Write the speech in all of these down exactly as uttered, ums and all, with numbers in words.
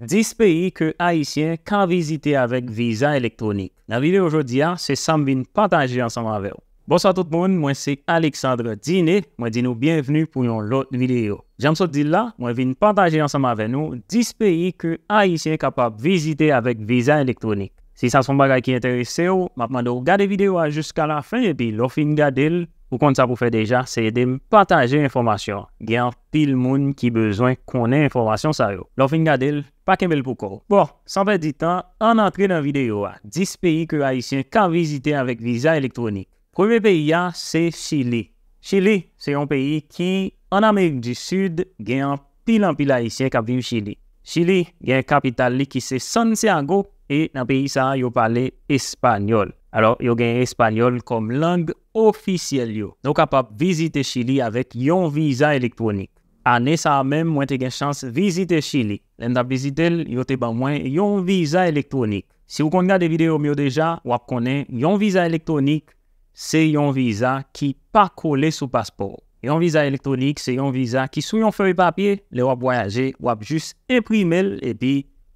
Dis peyi ke Ayisyen ka vizite avèk viza elektwonik. Nan videyo jodi a, se sa m vin pataje ansanm avè w. Bonswa tout moun, mwen se Alexandre Diné, mwen di nou byenvni pou yon lòt videyo. Jan m sot di l la, mwen vin pataje ansanm avè nou dis peyi ke Ayisyen kapab vizite avèk viza elektwonik. Si sa se yon bagay ki enterese w, m ap mande w gade videyo a jiska lafen, epi lè w fin gade l, ou konn sa pou w fè deja, se ede m pataje enfòmasyon an. Gen anpil moun ki bezwen konnen enfòmasyon sa yo. Lè w fin gade l, pa kenbe l pou kò w. Bon, san pèdi tan, ann antre nan videyo a. Dis peyi ke Ayisyen ka vizite avèk viza elektwonik. Premye peyi a, se Chili. Chili, se yon peyi ki, ann Amerik di Sid, gen anpil, anpil Ayisyen k ap viv Chili. Chili gen kapital li ki se Santiago, e nan peyi sa a, yo pale espanyòl. Alò, yo gen espanyòl kòm lang ofisyèl yo. Nou kapab vizite Chili avèk yon viza elektwonik. Ane sa a menm, mwen te gen chans vizite Chili. Lè m t ap vizite l, yo te ban mwen yon viza elektwonik. Si w konn gade videyo m yo deja, w ap konnen yon viza elektwonik se yon viza ki pa kole sou paspò w. Yon viza elektwonik se yon viza ki sou yon fèy papye, lè w ap vwayaje, w ap jis enprime l epi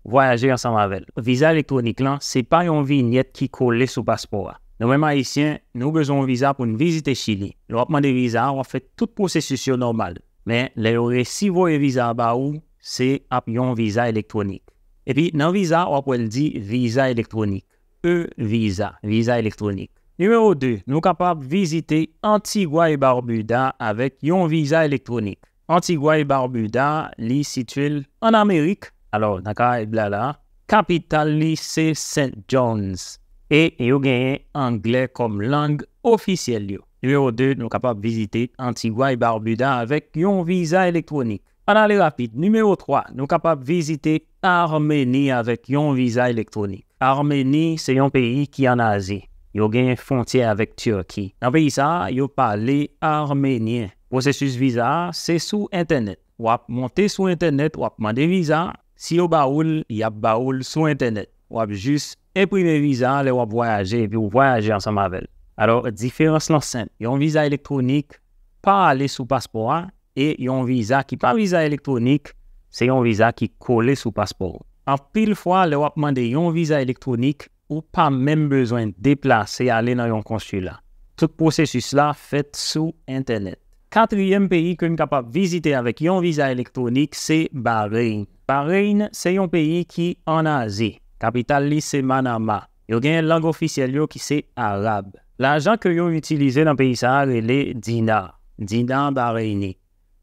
vwayaje ansanm avè l. Viza elektwonik lan, se pa yon vinyèt ki kole sou paspò a. Nou menm Ayisyen, nou bezwen yon viza pou n vizite Chili. Lè w ap mande viza a, w ap fè tout pwosesis yo nòmal. Men, lè yo resi voye viza a ba ou, se ap yon viza elektwonik. Epi, nan viza a, w ap wè l di viza elektwonik. E-viza, viza elektwonik. Nimewo de, nou kapab vizite Antigua e Barbuda avèk yon viza elektwonik. Antigua e Barbuda, li sitye l ann Amerik, alò, nan Karayib la, la. Kapital li se Saint John's. E yo genyen anglè kòm lang ofisyèl yo. Nimewo de, nou kapab vizite Antigua e Barbuda avèk yon viza elektwonik. Ann ale rapid. Nimewo twa, nou kapab vizite Armeni avèk yon viza elektwonik. Armeni se yon peyi ki ann Azi. Yo gen fwontyè avèk Tiki. Nan peyi sa a, yo pale armenyen. Pwosesis viza a se sou entènèt. W ap monte sou entènèt, w ap mande viza a. Si yo ba ou l, y ap ba ou l sou entènèt. W ap jis enprime viza a lè w ap vwayaje epi w vwayaje ansanm avè l. Alò, diferans lan senp. Yon viza elektwonik pa ale sou paspò a, e yon viza ki pa viza elektwonik, se yon viza ki kole sou paspò w. Anpil fwa, lè w ap mande yon viza elektwonik, ou pa menm bezwen deplase ale nan yon konsila. Tout pwosesis la fèt sou entènèt. Katriyèm peyi ke n kapab vizite avèk yon viza elektwonik se Bahrein. Bahrein se yon peyi ki ann Azi. Kapital li se Manama. Yo gen lang ofisyèl yo ki se arab. Lajan ke yo itilize nan peyi sa a rele dinar. Dinar Bahreini.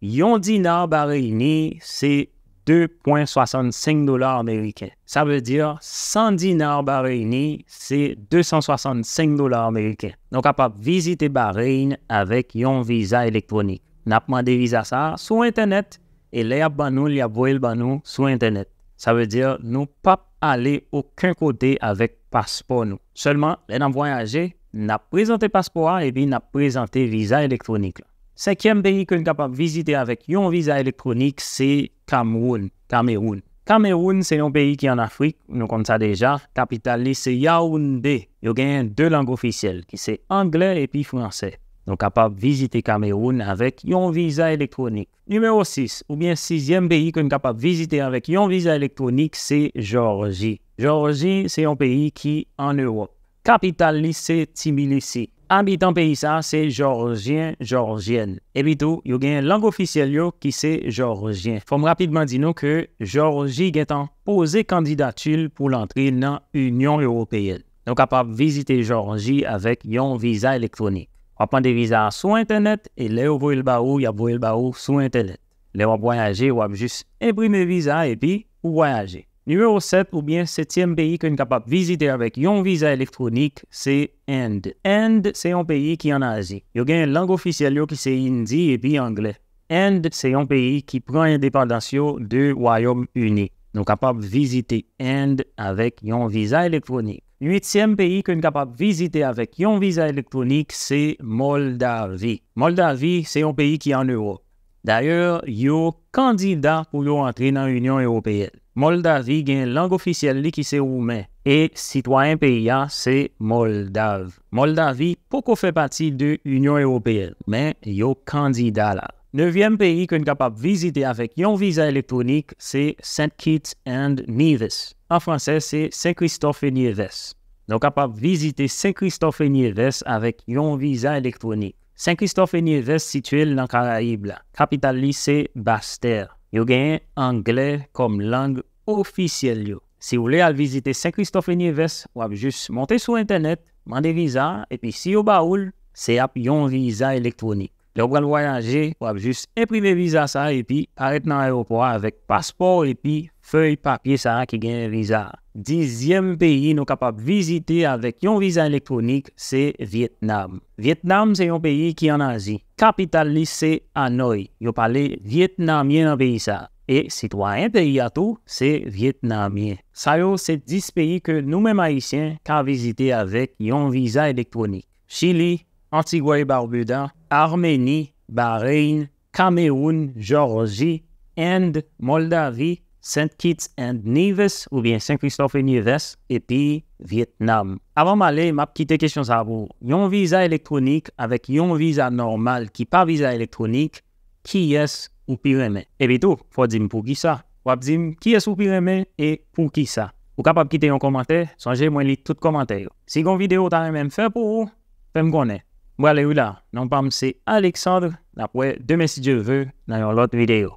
Yon dinar Bahreini se de pwen swasannsenk dola ameriken. Sa vle di, san dinar Bahreini se de san swasannsenk dola ameriken. Nou kapab vizite Bahrein avèk yon viza elektwonik. N ap mande viza sa a sou entènèt, e lè y ap ban nou l, y ap voye l ban nou sou entènèt. Sa vle di, nou p ap ale okenn kote avèk paspò nou. Sèlman, lè n ap vwayaje, n ap prezante paspò a epi n ap prezante viza elektwonik la. Senkyèm peyi ke n kapab vizite avèk yon viza elektwonik se Kamewoun. Kamewoun. Kamewoun se yon peyi ki ann Afrik, nou konn sa deja. Kapital li se Yaoundé. Yo genyen de lang ofisyèl, ki se anglè epi fransè. Nou kapab vizite Kamewoun avèk yon viza elektwonik. Nimewo sis, oubyen sizyèm peyi ke n kapab vizite avèk yon viza elektwonik, se Jòji. Jòji se yon peyi ki ann Ewòp. Kapital li se Tbilisi. Abitan peyi sa a se Jòjyen, Jòjyèn. Epi tou, yo gen lang ofisyèl yo ki se jòjyen. Fò m rapidman di nou ke Jòji gentan poze kandidati l pou l antre nan Inyon Ewopeyèn. Nou kapab vizite Jòji avèk yon viza elektwonik. W ap mande viza a sou entènèt, e lè yo voye l ba ou, y ap voye l ba ou sou entènèt. Lè w ap vwayaje, w ap jis enprime viza a epi ou vwayaje. Nimewo sèt oubyen setyèm peyi ke n kapab vizite avèk yon viza elektwonik se End. End se yon peyi ki ann Azi. Yo gen lang ofisyèl yo ki se Indi epi anglè. End se yon peyi ki pran endepandans yo de Wayòm Ini. Nou kapab vizite End avèk yon viza elektwonik. Uityèm peyi ke n kapab vizite avèk yon viza elektwonik se Mòldavi. Mòldavi se yon peyi ki ann Ewòp. Dayè, yo kandida pou yo antre nan Inyon Ewopeyèn. Mòldavi gen lang ofisyèl li ki se woumen, e sitwayen peyi a se Mòldav. Mòldavi poko fè pati de Inyon Ewopeyèn, men yo kandida la. Nevyèm peyi ke n kapab vizite avèk yon viza elektwonik se Saint Kitts and Nevis. An fransè, se Sen Kristòf e Nievès. Nou kapab vizite Sen Kristòf e Nievès avèk yon viza elektwonik. Sen Kristòf e Nievès sitiye l nan Karayib la. Kapital li se Bastè. Yo genyen anglè kòm lang ofisyèl yo. Si w vle al vizite Sen Kristòf e Nievès, w ap jis monte sou entènèt, mande viza, epi si yo ba ou l, se ap yon viza elektwonik. Lè w pral vwayaje, w ap jis enprime viza sa a epi parèt nan ayewopò a avèk paspò w epi fèy papye sa a ki genyen viza a. Dizyèm peyi nou kapab vizite avèk yon viza elektwonik se Vyetnam. Vyetnam se yon peyi ki ann Azi. Kapital li se Anòy. Yo pale vyetnamyen nan peyi sa a. E sitwayen peyi a tou se vyetnamyen. Sa yo se dis peyi ke nou menm Ayisyen ka vizite avèk yon viza elektwonik. Chili, Antigua e Barbuda, Armeni, Bahrein, Kamewoun, Jòji, End, Moldavi, Saint Kitts and Nevis oubyen Sen Kristòf e Nievès, epi Vyetnam. Avan m ale, m ap kite kesyon sa a pou ou. Yon viza elektwonik avèk yon viza nòmal ki pa viza elektwonik, kiyès ou pi renmen? Epi tou, fò w di m poukisa. W ap di m kiyès ou pi renmen e poukisa. Ou kapab kite yon kòmantè, sonje mwen li tout kòmantè yo. Si gen yon videyo ou ta renmen m fè pou ou, fè m konnen. M prale wi la, non pa m se Alexandre, n ap wè demen si Dye vle nan yon lòt videyo.